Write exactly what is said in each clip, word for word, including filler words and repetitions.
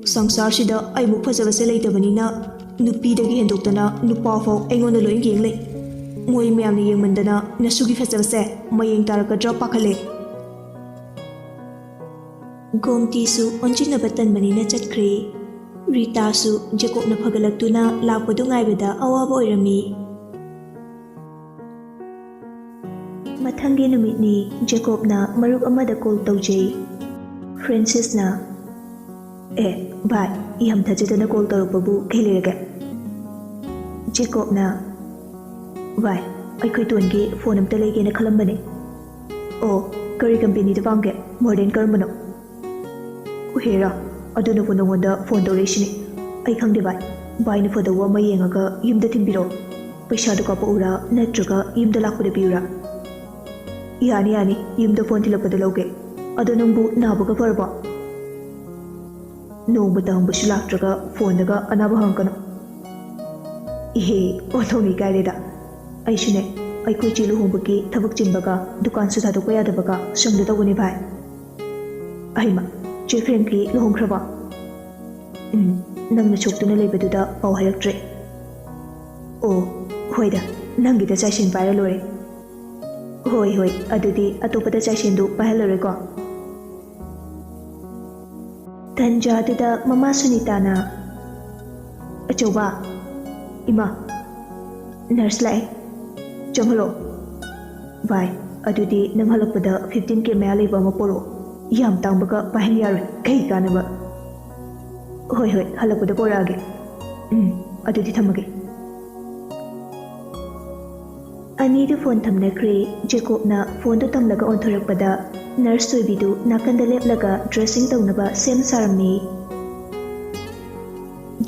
ꯁꯪꯁꯥꯔꯁꯤꯗ ꯑꯩꯃꯨꯛ ꯐꯖꯕꯁꯦ ꯂꯩꯇꯕꯅꯤꯅ ꯅꯨꯄꯤꯗꯒꯤ ꯍꯦꯟꯗꯣꯛꯇꯅ ꯅꯨꯄꯥ ꯐꯥꯎ ꯑꯩꯉꯣꯟꯗ ꯂꯣꯏ ꯌꯦꯡ ꯂꯩ꯫ ꯃꯣꯏ ꯃꯌꯥꯝꯅ ꯌꯦꯡꯃꯟꯗꯅ ꯅꯁꯨꯒꯤ ꯐꯖꯕꯁꯦ ꯃꯌꯦꯡ ꯇꯥꯔꯛꯀꯗ꯭ꯔꯥ ꯄꯥꯈꯠꯂꯦ꯫ ꯒꯣꯝꯇꯤꯁꯨ ꯑꯣꯟꯁꯤꯟꯅꯕ ꯇꯟꯕꯅꯤꯅ ꯆꯠꯈ꯭ꯔꯦ꯫ ꯔꯤꯇꯥꯁꯨ ꯖꯦꯀꯣꯕꯅ ꯐꯒꯠꯂꯛꯇꯨꯅ ꯂꯥꯛꯄꯗꯨ ꯉꯥꯏꯕꯗ ꯑꯋꯥꯕ ꯑꯣꯏꯔꯝꯃꯤ꯫ ꯃꯊꯪꯒꯤ ꯅꯨꯃꯤꯠꯅꯤ꯫ ꯖꯦꯀꯣꯕꯅ ꯃꯔꯨꯞ ꯑꯃꯗ ꯀꯣꯜ ꯇꯧꯖꯩ꯫ ꯐ꯭ꯔꯦꯟꯁꯤꯁꯅ, "ꯑꯦ, ꯚꯥꯏ, ꯌꯥꯝ ꯊꯥꯖꯗꯅ ꯀꯣꯜ ꯇꯧꯔꯛꯄꯕꯨ ꯀꯩ ꯂꯩꯔꯒꯦ?" ꯖꯦꯀꯣꯕꯅ, "ꯚꯥꯏ, ꯑꯩꯈꯣꯏ ꯇꯣꯟꯒꯤ ꯐꯣꯟ ꯑꯝꯇ ꯂꯩꯒꯦꯅ ꯈꯜꯂꯝꯕꯅꯦ꯫ ꯑꯣ, ꯀꯔꯤ ꯀꯝꯄꯦꯅꯤꯗ ꯄꯥꯝꯒꯦ? ꯃꯣꯗꯦꯜ ꯀꯔꯝꯕꯅꯣ?" "ꯍꯦꯔꯥ, ꯑꯗꯨꯅꯕꯨ ꯅꯉꯣꯟꯗ ꯐꯣꯟ ꯇꯧꯔꯛꯏꯁꯤꯅꯤ꯫ ꯑꯩ ꯈꯪꯗꯦ ꯚꯥꯏ, ꯚꯥꯏꯅ ꯐꯗꯧꯕ ꯑꯃ ꯌꯦꯡꯉꯒ ꯌꯨꯝꯗ ꯊꯤꯟꯕꯤꯔꯛꯑꯣ꯫ ꯄꯩꯁꯥꯗꯨ ꯀꯥꯞꯄꯛꯎꯔꯥ, ꯅꯠꯇ꯭ꯔꯒ ꯌꯨꯝꯗ ꯂꯥꯛꯄꯗ ꯄꯤꯌꯨꯔꯥ?" "ꯌꯥꯅꯤ, ꯌꯥꯅꯤ, ꯌꯨꯝꯗ ꯐꯣꯟ ꯊꯤꯜꯂꯛꯄꯗ ꯂꯧꯒꯦ꯫ ꯑꯗꯣ ꯅꯪꯕꯨ ꯅꯥꯕꯒ ꯐꯔꯕꯣ?" "ꯅꯣꯡꯃꯇ ꯍꯪꯕꯁꯨ ꯂꯥꯛꯇ꯭ꯔꯒ ꯐꯣꯟꯗꯒ ꯑꯅꯥꯕ ꯍꯪꯉꯛꯀꯅꯨ꯫" "ꯏꯍꯦ, ꯑꯣꯟꯊꯣꯛꯅ ꯏꯀꯥꯏꯔꯦꯗ꯫ ꯑꯩꯁꯨꯅꯦ, ꯑꯩꯈꯣꯏ ꯆꯦ ꯂꯨꯍꯣꯡꯕꯒꯤ ꯊꯕꯛ ꯆꯤꯟꯕꯒ ꯗꯨꯀꯥꯟꯁꯨ ꯊꯥꯗꯣꯛꯄ ꯌꯥꯗꯕꯒ ꯁꯪꯗ ꯇꯧꯕꯅꯦ ꯚꯥꯏ꯫ ꯑꯍꯩꯃ, ꯆꯦ ꯐ꯭ꯔꯦꯡꯀꯤ ꯂꯨꯍꯣꯡꯈ꯭ꯔꯕꯣ?" "ꯎꯝ, ꯅꯪꯅ ꯁꯣꯛꯇꯨꯅ ꯂꯩꯕꯗꯨꯗ ꯄꯥꯎ ꯍꯥꯏꯔꯛꯇ꯭ꯔꯦ꯫" "ꯑꯣ, ꯍꯣꯏꯗ, ꯅꯪꯒꯤꯗ ꯆꯥꯏꯁꯦꯟ ꯄꯥꯏꯔ ꯂꯣꯏꯔꯦ꯫" "ꯍꯣꯏ, ꯍꯣꯏ, ꯑꯗꯨꯗꯤ ꯑꯇꯣꯞꯄꯗ ꯆꯥꯏꯁꯦꯟꯗꯨ ꯄꯥꯏꯍꯜꯂꯔꯣꯏꯀꯣ꯫" ꯇꯟꯖꯥꯗꯨꯗ ꯃꯃꯥ ꯁꯨꯅꯤꯇꯥꯅ, "ꯑꯆꯧꯕ, ꯏꯃꯥ, ꯅꯔꯁ ꯂꯥꯛꯑꯦ, ꯆꯪꯍꯜꯂꯣ꯫ ꯚꯥꯏ, ꯑꯗꯨꯗꯤ ꯅꯪ ꯍꯜꯂꯛꯄꯗ ꯐꯤꯐꯇꯤꯟ ꯀꯦ ꯃꯌꯥ ꯂꯩꯕ ꯑꯃ ꯄꯣꯔꯛꯑꯣ꯫ ꯌꯥꯝ ꯇꯥꯡꯕꯒ ꯄꯥꯏꯍꯟ ꯌꯥꯔꯣꯏ, ꯀꯩ ꯀꯥꯟꯅꯕ?" "ꯍꯣꯏ, ꯍꯣꯏ, ꯍꯜꯂꯛꯄꯗ ꯄꯣꯔꯛꯑꯒꯦ꯫ ꯎꯝ, ꯑꯗꯨꯗꯤ ꯊꯝꯃꯒꯦ꯫" ꯑꯅꯤꯗꯨ ꯐꯣꯟ ꯊꯝꯅꯈ꯭ꯔꯦ꯫ ꯖꯦꯀꯣꯕꯅ ꯐꯣꯟꯗꯨ ꯊꯝꯂꯒ ꯑꯣꯟꯊꯣꯔꯛꯄꯗ ꯅꯔꯁ ꯊꯣꯏꯕꯤꯗꯨ ꯅꯥꯀꯟꯗ ꯂꯦꯞꯂꯒ ꯗ꯭ꯔꯦꯁꯤꯡ ꯇꯧꯅꯕ ꯁꯦꯝ ꯁꯥꯔꯝꯃꯤ꯫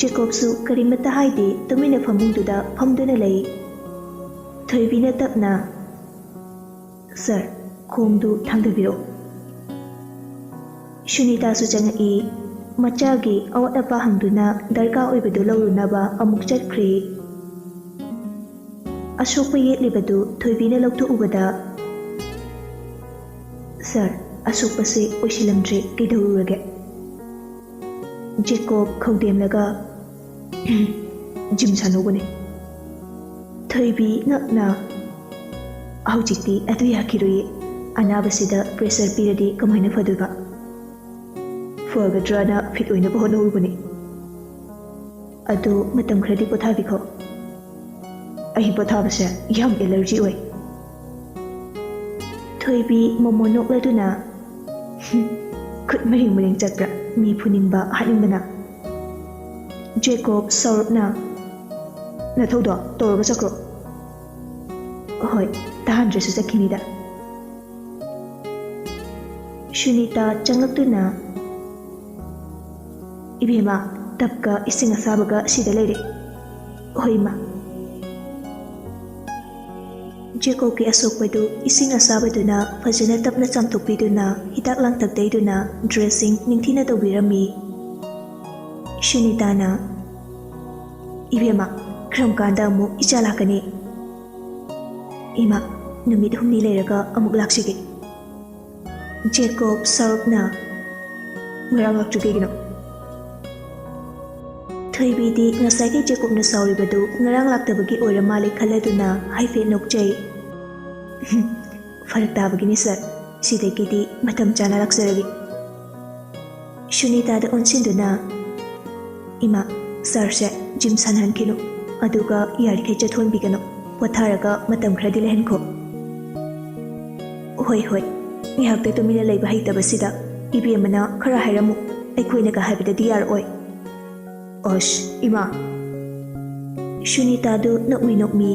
ꯖꯦꯀꯣꯕꯁꯨ ꯀꯔꯤꯃꯠꯇ ꯍꯥꯏꯗꯦ, ꯇꯨꯃꯤꯟꯅ ꯐꯃꯨꯡꯗꯨꯗ ꯐꯝꯗꯨꯅ ꯂꯩ꯫ ꯊꯣꯏꯕꯤꯅ ꯇꯞꯅ, "ꯁꯥꯔ, ꯈꯣꯡꯗꯨ ꯊꯥꯡꯗꯕꯤꯔꯛꯎ꯫" ꯁꯨꯅꯤꯇꯥꯁꯨ ꯆꯪꯉꯛꯏ꯫ ꯃꯆꯥꯒꯤ ꯑꯋꯥꯠ ꯑꯄꯥ ꯍꯪꯗꯨꯅ ꯗꯔꯀꯥꯔ ꯑꯣꯏꯕꯗꯨ ꯂꯧꯔꯨꯅꯕ ꯑꯃꯨꯛ ꯆꯠꯈ꯭ꯔꯦ꯫ ꯑꯁꯣꯛꯄ ꯌꯦꯠꯂꯤꯕꯗꯨ ꯊꯣꯏꯕꯤꯅ ꯂꯧꯊꯣꯛꯎꯕꯗ, "ꯁꯥꯔ, ꯑꯁꯣꯛꯄꯁꯦ ꯑꯣꯏꯁꯤꯜꯂꯝꯗ꯭ꯔꯦ, ꯀꯩꯗꯧꯔꯨꯔꯒꯦ?" ꯖꯦꯀꯣꯕ ꯈꯧꯗꯦꯝꯂꯒ, "ꯖꯤꯝ ꯁꯥꯟꯅꯧꯕꯅꯦ꯫" ꯊꯣꯏꯕꯤ ꯉꯛꯅ, "ꯍꯧꯖꯤꯛꯇꯤ ꯑꯗꯨ ꯌꯥꯈꯤꯔꯣꯏꯌꯦ꯫ ꯑꯅꯥꯕꯁꯤꯗ ꯄ꯭ꯔꯦꯁꯔ ꯄꯤꯔꯗꯤ ꯀꯃꯥꯏꯅ ꯐꯗꯣꯏꯕ? ꯐꯒꯗ꯭ꯔꯅ ꯐꯤꯠ ꯑꯣꯏꯅꯕ ꯍꯣꯠꯅꯍꯧꯕꯅꯦ꯫ ꯑꯗꯣ ꯃꯇꯝ ꯈꯔꯗꯤ ꯄꯣꯊꯥꯕꯤꯈꯣ꯫ ꯑꯩ ꯄꯣꯊꯥꯕꯁꯦ ꯌꯥꯝ ꯑꯦꯂꯔꯖꯤ ꯑꯣꯏ꯫" ꯊꯣꯏꯕꯤ ꯃꯣꯃꯣ ꯅꯣꯛꯂꯗꯨꯅ, "ꯈꯨꯠ ꯃꯔꯤꯡ ꯃꯔꯤꯡ ꯆꯠꯄ꯭ꯔꯥ? ꯃꯤ ꯐꯨꯅꯤꯡꯕ ꯍꯥꯠꯅꯤꯡꯕꯅ꯫" ꯖꯦꯀꯣꯕ ꯁꯥꯎꯔꯞꯅ, "ꯅꯊꯧꯗꯣ ꯇꯧꯔꯒ ꯆꯠꯈ꯭ꯔꯣ꯫" "ꯍꯣꯏ, ꯇꯥꯍꯟꯗ꯭ꯔꯁꯨ ꯆꯠꯈꯤꯅꯤꯗ꯫" ꯁꯨꯅꯤꯇꯥ ꯆꯪꯂꯛꯇꯨꯅ, "ꯏꯕꯦꯝꯃ, ꯇꯞꯀ ꯏꯁꯤꯡ ꯑꯁꯥꯕꯒ ꯁꯤꯗ ꯂꯩꯔꯦ꯫" "ꯍꯣꯏ, ꯏꯃꯥ꯫" ꯖꯦꯀꯣꯕꯀꯤ ꯑꯁꯣꯛꯄꯗꯨ ꯏꯁꯤꯡ ꯑꯁꯥꯕꯗꯨꯅ ꯐꯖꯅ ꯇꯞꯅ ꯆꯥꯝꯊꯣꯛꯄꯤꯗꯨꯅ, ꯍꯤꯗꯥꯛ ꯂꯥꯡꯊꯛ ꯇꯩꯗꯨꯅ, ꯗ꯭ꯔꯦꯁꯤꯡ ꯅꯤꯡꯊꯤꯅ ꯇꯧꯕꯤꯔꯝꯃꯤ꯫ ꯁꯨꯅꯤꯇꯥꯅ, "ꯏꯕꯦꯝꯃ, ꯀꯔꯝ ꯀꯥꯟꯗ ꯑꯃꯨꯛ ꯏꯆꯥ ꯂꯥꯛꯀꯅꯤ?" "ꯏꯃꯥ, ꯅꯨꯃꯤꯠ ꯍꯨꯝꯅꯤ ꯂꯩꯔꯒ ꯑꯃꯨꯛ ꯂꯥꯛꯆꯒꯦ꯫" ꯖꯦꯀꯣꯕ ꯁꯥꯎꯔꯞꯅ, "ꯉꯔꯥꯡ ꯂꯥꯛꯇ꯭ꯔꯤ ꯀꯩꯒꯤꯅꯣ?" ꯊꯣꯏꯕꯤꯗꯤ ꯉꯁꯥꯏꯒꯤ ꯖꯦꯀꯣꯕꯅ ꯁꯥꯎꯔꯤꯕꯗꯨ ꯉꯔꯥꯡ ꯂꯥꯛꯇꯕꯒꯤ ꯑꯣꯏꯔ ꯃꯥꯜꯂꯦ ꯈꯜꯂꯗꯨꯅ ꯍꯥꯏꯐꯦꯠ ꯅꯣꯛꯆꯩ꯫ "ꯐꯔꯛ ꯇꯥꯕꯒꯤꯅꯤ ꯁꯥꯔ, ꯁꯤꯗꯒꯤꯗꯤ ꯃꯇꯝ ꯆꯥꯅ ꯂꯥꯛꯆꯔꯒꯦ꯫" ꯁꯨꯅꯤꯇꯥꯗ ꯑꯣꯟꯁꯤꯟꯗꯨꯅ, "ꯏꯃꯥ, ꯁꯥꯔꯁꯦ ꯖꯤꯝ ꯁꯥꯟꯅꯍꯟꯈꯤꯅꯨ, ꯑꯗꯨꯒ ꯌꯥꯔꯤꯈꯩ ꯆꯠꯊꯣꯛꯍꯟꯕꯤꯒꯅꯨ, ꯄꯣꯊꯥꯔꯒ ꯃꯇꯝ ꯈꯔꯗꯤ ꯂꯩꯍꯟꯈꯣ꯫" "ꯍꯣꯏ, ꯍꯣꯏ, ꯉꯥꯏꯍꯥꯛꯇ ꯇꯨꯃꯤꯟꯅ ꯂꯩꯕ ꯍꯩꯇꯕꯁꯤꯗ ꯏꯕꯦꯝꯃꯅ ꯈꯔ ꯍꯥꯏꯔꯝꯃꯨ, ꯑꯩꯈꯣꯏꯅꯒ ꯍꯥꯏꯕꯗꯗꯤ ꯌꯥꯔꯛꯑꯣꯏ꯫" "ꯑꯁ, ꯏꯃꯥ!" ꯁꯨꯅꯤꯇꯥꯗꯨ ꯅꯣꯛꯃꯤ ꯅꯣꯛꯃꯤ,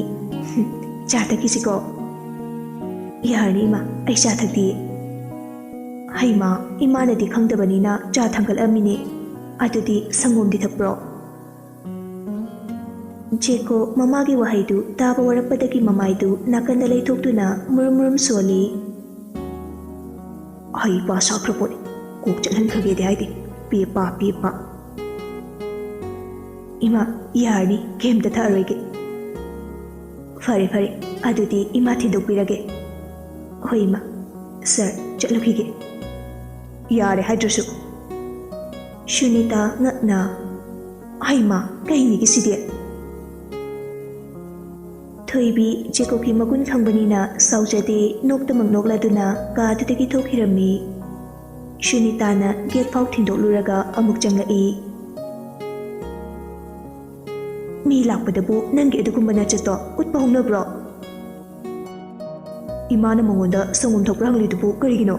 "ꯆꯥ ꯊꯛꯈꯤꯁꯤꯀꯣ?" "ꯌꯥꯔꯅꯤ ꯏꯃꯥ, ꯑꯩ ꯆꯥ ꯊꯛꯇꯤꯌꯦ꯫" "ꯍꯩꯃꯥ, ꯏꯃꯥꯅꯗꯤ ꯈꯪꯗꯕꯅꯤꯅ ꯆꯥ ꯊꯥꯡꯒꯠꯂꯝꯃꯤꯅꯦ꯫ ꯑꯗꯨꯗꯤ ꯁꯪꯒꯣꯝꯗꯤ ꯊꯛꯄ꯭ꯔꯣ?" ꯖꯦꯀꯣ ꯃꯃꯥꯒꯤ ꯋꯥꯍꯩꯗꯨ ꯇꯥꯕ ꯋꯥꯔꯛꯄꯗꯒꯤ ꯃꯃꯥꯏꯗꯨ ꯅꯥꯀꯟꯗ ꯂꯩꯊꯣꯛꯇꯨꯅ ꯃꯨꯔꯨꯝ ꯃꯨꯔꯨꯝ ꯁꯣꯜꯂꯤ꯫ "ꯍꯩ ꯄꯥ ꯁꯥꯈ꯭ꯔ ꯄꯣꯠꯅꯤ, ꯀꯣꯛ ꯆꯠꯍꯟꯈ꯭ꯔꯒꯦꯗꯤ ꯍꯥꯏꯗꯦ, ꯄꯦꯄꯥ ꯄꯦꯄꯥ꯫" "ꯏꯃꯥ, ꯌꯥꯔꯅꯤ, ꯀꯩꯝꯇ ꯊꯛꯑꯔꯣꯏꯒꯦ꯫" "ꯐꯔꯦ ꯐꯔꯦ, ꯑꯗꯨꯗꯤ ꯏꯃꯥ ꯊꯤꯟꯗꯣꯛꯄꯤꯔꯒꯦ꯫" "ꯍꯣꯏ ꯏꯃꯥ, ꯁꯥꯔ, ꯆꯠꯂꯨꯈꯤꯒꯦ꯫" "ꯌꯥꯔꯦ ꯍꯥꯏꯗ꯭ꯔꯁꯨ꯫" ꯁꯨꯅꯤꯇꯥ ꯉꯛꯅ, "ꯍꯩꯃꯥ, ꯀꯩꯅꯤꯒꯤ ꯁꯤꯗꯤ?" ꯊꯣꯏꯕꯤ ꯖꯦꯀꯣꯕꯀꯤ ꯃꯒꯨꯟ ꯈꯪꯕꯅꯤꯅ ꯁꯥꯎꯖꯗꯦ, ꯅꯣꯛꯇꯃꯛ ꯅꯣꯛꯂꯗꯨꯅ ꯀꯥꯗꯨꯗꯒꯤ ꯊꯣꯛꯈꯤꯔꯝꯃꯤ꯫ ꯁꯨꯅꯤꯇꯥꯅ ꯒꯦꯠ ꯐꯥꯎ ꯊꯤꯟꯗꯣꯛꯂꯨꯔꯒ ꯑꯃꯨꯛ ꯆꯪꯂꯛꯏ꯫ "ꯃꯤ ꯂꯥꯛꯄꯗꯕꯨ ꯅꯪꯒꯤ ꯑꯗꯨꯒꯨꯝꯕ ꯅꯆꯠꯇꯣ ꯎꯠꯄ ꯍꯧꯅꯕ꯭ꯔꯣ?" "ꯏꯃꯥꯅ ꯃꯉꯣꯟꯗ ꯁꯪꯒꯣꯝ ꯊꯛꯄ꯭ꯔꯥ ꯍꯪꯂꯤꯗꯨꯕꯨ ꯀꯔꯤꯒꯤꯅꯣ?"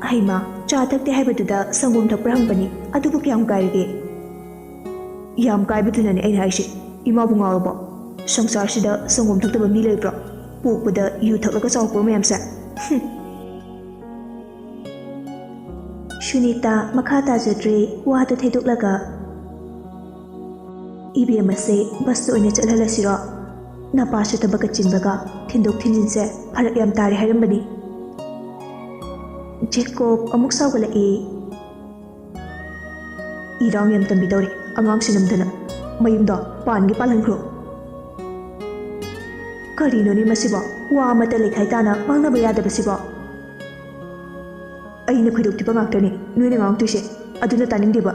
"ꯍꯩꯃꯥ, ꯆꯥ ꯊꯛꯇꯦ ꯍꯥꯏꯕꯗꯨꯗ ꯁꯪꯒꯣꯝ ꯊꯛꯄ꯭ꯔꯥ ꯍꯪꯕꯅꯤ, ꯑꯗꯨꯕꯨ ꯀꯌꯥꯝ ꯀꯥꯏꯔꯒꯦ?" "ꯌꯥꯝ ꯀꯥꯏꯕꯗꯨꯅꯅꯦ ꯑꯩꯅ ꯍꯥꯏꯁꯦ꯫ ꯏꯃꯥꯕꯨ ꯉꯥꯎꯔꯕꯣ? ꯁꯪꯁꯥꯔꯁꯤꯗ ꯁꯪꯒꯣꯝ ꯊꯛꯇꯕ ꯃꯤ ꯂꯩꯕ꯭ꯔꯣ? ꯄꯣꯛꯄꯗ ꯌꯨ ꯊꯛꯂꯒ ꯆꯥꯎꯔꯛꯄ ꯃꯌꯥꯝꯁꯦ꯫ ꯍꯨꯝ꯫" ꯁꯨꯅꯤꯇꯥ ꯃꯈꯥ ꯇꯥꯖꯗ꯭ꯔꯦ ꯋꯥꯗꯨ ꯊꯩꯗꯣꯛꯂꯒ꯫ "ꯏꯕꯦꯝꯃꯁꯦ ꯕꯁꯇ ꯑꯣꯏꯅ ꯆꯠꯍꯜꯂꯁꯤꯔꯣ? ꯅꯄꯥꯁꯨ ꯊꯕꯛꯀ ꯆꯤꯟꯕꯒ ꯊꯤꯟꯗꯣꯛ ꯊꯤꯟꯖꯤꯟꯁꯦ ꯐꯔꯛ ꯌꯥꯝ ꯇꯥꯔꯦ ꯍꯥꯏꯔꯝꯕꯅꯤ꯫" ꯖꯦꯀꯣꯕ ꯑꯃꯨꯛ ꯁꯥꯎꯒꯠꯂꯛꯏ꯫ "ꯏꯔꯥꯡ ꯌꯥꯝ ꯇꯝꯕꯤ ꯇꯧꯔꯦ ꯑꯉꯥꯡꯁꯤ ꯅꯝꯗꯅ꯫ ꯃꯌꯨꯝꯗꯣ ꯄꯥꯟꯒꯦ ꯄꯥꯜꯍꯟꯈ꯭ꯔꯣ꯫" "ꯀꯔꯤꯅꯣꯅꯦ ꯃꯁꯤꯕꯣ? ꯋꯥ ꯑꯃꯠꯇ ꯂꯩꯈꯥꯏ ꯇꯥꯅ ꯉꯥꯡꯅꯕ ꯌꯥꯗꯕꯁꯤꯕꯣ?" "ꯑꯩꯅ ꯈꯣꯏꯗꯣꯛ ꯊꯤꯠꯄ ꯉꯥꯛꯇꯅꯤ ꯅꯣꯏꯅ ꯉꯥꯡꯗꯣꯏꯁꯦ, ꯑꯗꯨꯅ ꯇꯥꯅꯤꯡꯗꯦꯕ꯫"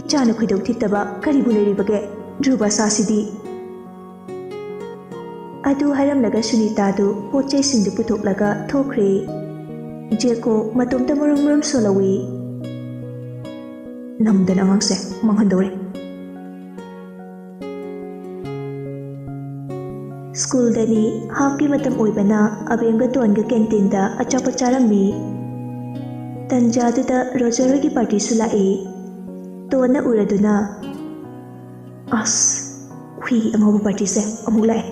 "ꯏꯆꯥꯅ ꯈꯣꯏꯗꯣꯛ ꯊꯤꯠꯇꯕ ꯀꯔꯤꯕꯨ ꯂꯩꯔꯤꯕꯒꯦ? ꯙ꯭ꯔꯨꯕ ꯁꯥꯁꯤꯗꯤ꯫" ꯑꯗꯨ ꯍꯥꯏꯔꯝꯂꯒ ꯁꯨꯅꯤꯇꯥꯗꯨ ꯄꯣꯠ ꯆꯩꯁꯤꯡꯗꯨ ꯄꯨꯊꯣꯛꯂꯒ ꯊꯣꯛꯈ꯭ꯔꯦ꯫ ꯖꯦꯀꯣ ꯃꯇꯣꯝꯇ ꯃꯔꯨꯝ ꯃꯔꯨꯝ ꯁꯣꯜꯍꯧꯏ꯫ "ꯅꯝꯗꯅ ꯑꯉꯥꯡꯁꯦ ꯃꯥꯡꯍꯟꯗꯧꯔꯦ꯫" ꯁ꯭ꯀꯨꯜꯗꯅꯤ꯫ ꯍꯥꯞꯀꯤ ꯃꯇꯝ ꯑꯣꯏꯕꯅ ꯑꯕꯦꯝꯒ ꯇꯣꯟꯒ ꯀꯦꯟꯇꯤꯟꯗ ꯑꯆꯥꯄꯣꯠ ꯆꯥꯔꯝꯃꯤ꯫ ꯇꯟꯖꯥꯗꯨꯗ ꯔꯣꯖꯔ ꯍꯣꯏꯒꯤ ꯄꯥꯔꯇꯤꯁꯨ ꯂꯥꯛꯏ꯫ ꯇꯣꯟꯅ ꯎꯔꯗꯨꯅ, "ꯑꯁ, ꯍꯨꯏ ꯑꯉꯥꯎꯕ ꯄꯥꯔꯇꯤꯁꯦ ꯑꯃꯨꯛ ꯂꯥꯛꯑꯦ꯫"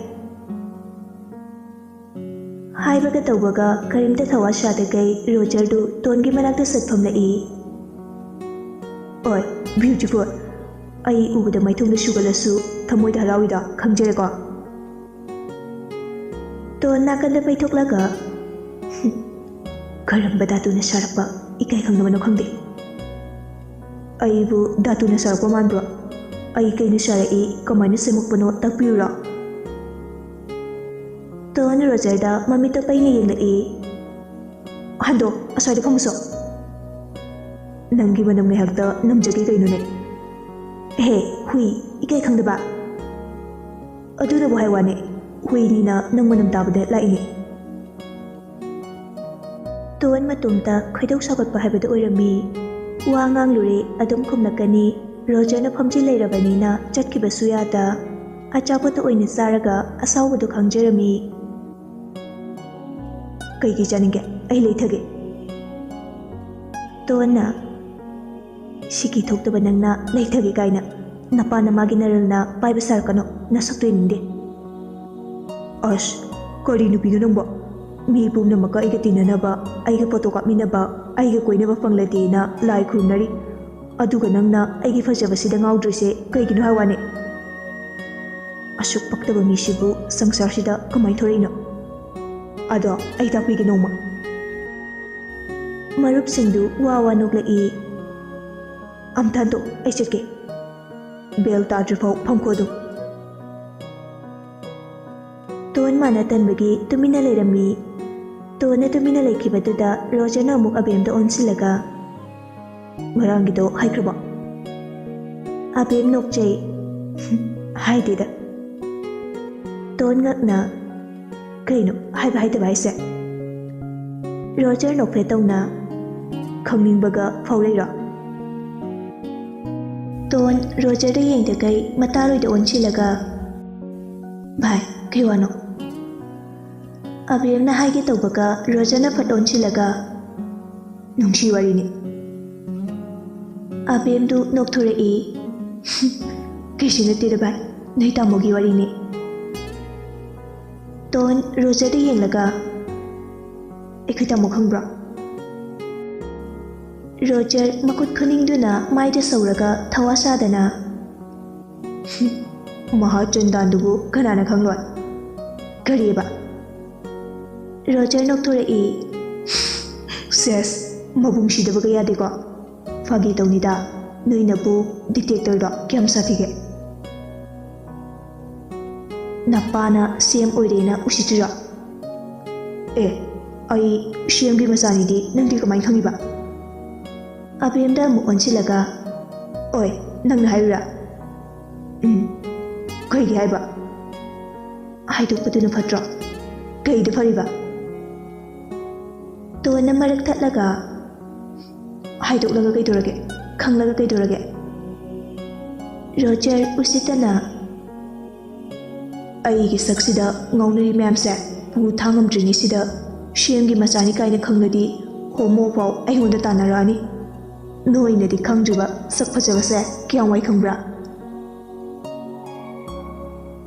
ꯍꯥꯏꯕꯒ ꯇꯧꯕꯒ ꯀꯔꯤꯝꯇ ꯊꯋꯥ ꯁꯥꯗꯈꯩ ꯔꯣꯖꯔꯗꯨ ꯇꯣꯟꯒꯤ ꯃꯅꯥꯛꯇ ꯁꯠ ꯐꯝꯂꯛꯏ꯫ "ꯑꯣꯏ, ꯕ꯭ꯌꯨꯇꯤꯐꯨꯜ, ꯑꯩ ꯎꯕꯗ ꯃꯥꯏꯊꯣꯡꯗ ꯁꯨꯒꯠꯂꯁꯨ ꯊꯃꯣꯏꯗ ꯍꯔꯥꯎꯏꯗꯣ ꯈꯪꯖꯔꯦꯀꯣ꯫" ꯇꯣꯟ ꯅꯥꯀꯟꯗ ꯄꯩꯊꯣꯛꯂꯒ, "ꯍꯨꯝ, ꯀꯔꯝꯕ ꯙꯥꯇꯨꯅ ꯁꯥꯔꯛꯄ ꯏꯀꯥꯏ ꯈꯪꯗꯕꯅꯣ ꯈꯪꯗꯦ꯫ ꯑꯩꯕꯨ ꯙꯥꯇꯨꯅ ꯁꯥꯔꯛꯄ ꯃꯥꯟꯕ꯭ꯔꯣ? ꯑꯩ ꯀꯩꯅ ꯁꯥꯔꯛꯏ, ꯀꯃꯥꯏꯅ ꯁꯦꯝꯃꯛꯄꯅꯣ ꯇꯥꯛꯄꯤꯌꯨꯔꯣ?" ꯇꯣꯟ ꯔꯣꯖꯔꯗ ꯃꯃꯤꯠꯇꯣ ꯄꯩꯅ ꯌꯦꯡꯂꯛꯏ꯫ "ꯍꯟꯗꯣ, ꯑꯁ꯭ꯋꯥꯏꯗ ꯐꯝꯃꯨꯁꯣ꯫" ꯅꯪꯒꯤ ꯃꯅꯝ ꯉꯥꯏꯍꯥꯛꯇ ꯅꯝꯖꯒꯦ ꯀꯩꯅꯣꯅꯦ꯫ ꯍꯦ, ꯍꯨꯏ, ꯏꯀꯥꯏ ꯈꯪꯗꯕ꯫ ꯑꯗꯨꯅꯕꯨ ꯍꯥꯏ ꯋꯥꯅꯦ, ꯍꯨꯏꯅꯤꯅ ꯅꯪ ꯃꯅꯝ ꯇꯥꯕꯗ ꯂꯥꯛꯏꯅꯦ꯫ ꯇꯣꯟ ꯃꯇꯣꯝꯇ ꯈꯣꯏꯗꯧ ꯁꯥꯎꯒꯠꯄ ꯍꯥꯏꯕꯗꯨ ꯑꯣꯏꯔꯝꯃꯤ꯫ ꯋꯥ ꯉꯥꯡꯂꯨꯔꯦ ꯑꯗꯨꯝ ꯈꯨꯝꯂꯛꯀꯅꯤ꯫ ꯔꯣꯖꯔꯅ ꯐꯝꯖꯤꯜ ꯂꯩꯔꯕꯅꯤꯅ ꯆꯠꯈꯤꯕꯁꯨ ꯌꯥꯗ꯫ ꯑꯆꯥꯄꯣꯠꯇ ꯑꯣꯏꯅ ꯆꯥꯔꯒ ꯑꯁꯥꯎꯕꯗꯨ ꯈꯪꯖꯔꯝꯃꯤ꯫ "ꯀꯩꯒꯤ ꯆꯥꯅꯤꯡꯒꯦ? ꯑꯩ ꯂꯩꯊꯒꯦ꯫" ꯇꯣꯟꯅ, "ꯁꯤꯀꯤ ꯊꯣꯛꯇꯕ ꯅꯪꯅ ꯂꯩꯊꯒꯦ ꯀꯥꯏꯅ꯫ ꯅꯄꯥ ꯅꯃꯥꯒꯤ ꯅꯔꯜꯅ ꯄꯥꯏꯕ ꯁꯥꯔꯛꯀꯅꯣ, ꯅꯁꯛꯇꯨ ꯌꯦꯡꯅꯤꯡꯗꯦ꯫" "ꯑꯁ, ꯀꯔꯤ ꯅꯨꯄꯤꯅꯣ ꯅꯪꯕꯣ? ꯃꯤ ꯄꯨꯝꯅꯃꯛꯀ ꯑꯩꯒ ꯇꯤꯟꯅꯅꯕ, ꯑꯩꯒ ꯐꯣꯇꯣ ꯀꯥꯞꯃꯤꯟꯅꯕ, ꯑꯩꯒ ꯀꯣꯏꯅꯕ ꯐꯪꯂꯗꯤꯅ ꯂꯥꯏ ꯈꯨꯔꯨꯝꯅꯔꯤ꯫ ꯑꯗꯨꯒ ꯅꯪꯅ ꯑꯩꯒꯤ ꯐꯖꯕꯁꯤꯗ ꯉꯥꯎꯗ꯭ꯔꯤꯁꯦ ꯀꯩꯒꯤꯅꯣ ꯍꯥꯏ ꯋꯥꯅꯦ? ꯑꯁꯨꯛ ꯄꯛꯇꯕ ꯃꯤꯁꯤꯕꯨ ꯁꯪꯁꯥꯔꯁꯤꯗ ꯀꯃꯥꯏ ꯊꯣꯔꯛꯏꯅꯣ? ꯑꯗꯣ ꯑꯩ ꯇꯥꯛꯄꯤꯒꯦ ꯅꯣꯡꯃ꯫" ꯃꯔꯨꯞꯁꯤꯡꯗꯨ ꯋꯥ ꯋꯥ ꯅꯣꯛꯂꯛꯏ꯫ "ꯑꯝꯊꯥꯟꯗꯣ, ꯑꯩ ꯆꯠꯀꯦ꯫ ꯕꯦꯜ ꯇꯥꯗ꯭ꯔꯤꯐꯥꯎ ꯐꯝꯈꯣ ꯑꯗꯨꯝ꯫" ꯇꯣꯟ ꯃꯥꯅ ꯇꯟꯕꯒꯤ ꯇꯨꯃꯤꯟꯅ ꯂꯩꯔꯝꯃꯤ꯫ ꯇꯣꯟꯅ ꯇꯨꯃꯤꯟꯅ ꯂꯩꯈꯤꯕꯗꯨꯗ ꯔꯣꯖꯔꯅ ꯑꯃꯨꯛ ꯑꯕꯦꯝꯗ ꯑꯣꯟꯁꯤꯜꯂꯒ, "ꯉꯔꯥꯡꯒꯤꯗꯣ ꯍꯥꯏꯈ꯭ꯔꯕꯣ?" ꯑꯕꯦꯝ ꯅꯣꯛꯆꯩ꯫ "ꯍꯥꯏꯗꯦꯗ꯫" ꯇꯣꯟ ꯉꯛꯅ, "ꯀꯩꯅꯣ ꯍꯥꯏꯕ ꯍꯥꯏꯗꯕ ꯍꯥꯏꯁꯦ?" ꯔꯣꯖꯔ ꯅꯣꯛꯐꯦꯠ ꯇꯧꯅ, "ꯈꯪꯅꯤꯡꯕꯒ ꯐꯥꯎꯔꯛꯏꯔꯣ?" ꯇꯣꯟ ꯔꯣꯖꯔꯗ ꯌꯦꯡꯗꯈꯩ ꯃꯇꯥꯔꯣꯏꯗ ꯑꯣꯟꯁꯤꯜꯂꯒ, "ꯚꯥꯏ, ꯀꯩ ꯋꯥꯅꯣ?" ꯑꯕꯦꯝꯅ ꯍꯥꯏꯒꯦ ꯇꯧꯕꯒ ꯔꯣꯖꯔꯅ ꯐꯠ ꯑꯣꯟꯁꯤꯜꯂꯒ, "ꯅꯨꯡꯁꯤ ꯋꯥꯔꯤꯅꯤ꯫" ꯑꯕꯦꯝꯗꯨ ꯅꯣꯛꯊꯣꯔꯛꯏ꯫ "ꯀꯩꯁꯨ ꯅꯠꯇꯦꯗ ꯚꯥꯏ, ꯅꯣꯏ ꯇꯥꯃꯣꯒꯤ ꯋꯥꯔꯤꯅꯤ꯫" ꯇꯣꯟ ꯔꯣꯖꯔꯗ ꯌꯦꯡꯂꯒ, "ꯑꯩꯈꯣꯏ ꯇꯥꯃꯣ ꯈꯪꯕ꯭ꯔꯣ?" ꯔꯣꯖꯔ ꯃꯈꯨꯠ ꯈꯨꯅꯤꯡꯗꯨꯅ ꯃꯥꯏꯗ ꯁꯧꯔꯒ ꯊꯋꯥ ꯁꯥꯗꯅ, "ꯃꯍꯥ ꯆꯟꯗꯥꯟꯗꯨꯕꯨ ꯀꯅꯥꯅ ꯈꯪꯂꯣꯏ?" "ꯀꯔꯤꯑꯕ?" ꯔꯣꯖꯔ ꯅꯣꯛꯊꯣꯔꯛꯏ꯫ "ꯁꯦꯁ, ꯃꯕꯨꯡ ꯁꯤꯗꯕꯒ ꯌꯥꯗꯦꯀꯣ꯫ ꯐꯥꯒꯤ ꯇꯧꯅꯤꯗ, ꯅꯣꯏ ꯅꯄꯨ ꯗꯤꯛꯇꯦꯛꯇꯔꯗꯣ ꯀꯌꯥꯝ ꯁꯥꯊꯤꯒꯦ?" "ꯅꯄꯥꯅ ꯁꯤ ꯑꯦꯝ ꯑꯣꯏꯔꯦꯅ ꯎꯁꯤꯠꯇ꯭ꯔꯤꯔꯣ?" "ꯑꯦ, ꯑꯩ ꯁꯤ ꯑꯦꯝꯒꯤ ꯃꯆꯥꯅꯤꯗꯤ ꯅꯪꯗꯤ ꯀꯃꯥꯏꯅ ꯈꯪꯉꯤꯕ?" ꯑꯕꯦꯝꯗ ꯑꯃꯨꯛ ꯑꯣꯟꯁꯤꯜꯂꯒ, "ꯑꯣꯏ, ꯅꯪꯅ ꯍꯥꯏꯔꯤꯔꯥ? ꯎꯝ, ꯀꯩꯒꯤ ꯍꯥꯏꯕ? ꯍꯥꯏꯗꯣꯛꯄꯗꯨꯅ ꯐꯠꯇ꯭ꯔꯣ? ꯀꯩꯗ ꯐꯔꯤꯕ?" ꯇꯣꯟꯅ ꯃꯔꯛ ꯊꯠꯂꯒ, "ꯍꯥꯏꯗꯣꯛꯂꯒ ꯀꯩꯗꯧꯔꯒꯦ? ꯈꯪꯂꯒ ꯀꯩꯗꯧꯔꯒꯦ?" ꯔꯣꯖꯔ ꯎꯁꯤꯠꯇꯅ, "ꯑꯩꯒꯤ ꯁꯛꯁꯤꯗ ꯉꯥꯎꯅꯔꯤ ꯃꯌꯥꯝꯁꯦ ꯄꯨ ꯊꯥꯡꯉꯝꯗ꯭ꯔꯤꯉꯩꯁꯤꯗ ꯁꯦꯝꯒꯤ ꯃꯆꯥꯅꯤ ꯀꯥꯏꯅ ꯈꯪꯂꯗꯤ ꯍꯣꯃꯣ ꯐꯥꯎ ꯑꯩꯉꯣꯟꯗ ꯇꯥꯟꯅꯔꯛꯑꯅꯤ꯫ ꯅꯣꯏꯅꯗꯤ ꯈꯪꯗ꯭ꯔꯤꯕ ꯁꯛ ꯐꯖꯕꯁꯦ ꯀꯌꯥꯝ ꯋꯥꯏ ꯈꯪꯕ꯭ꯔꯥ?"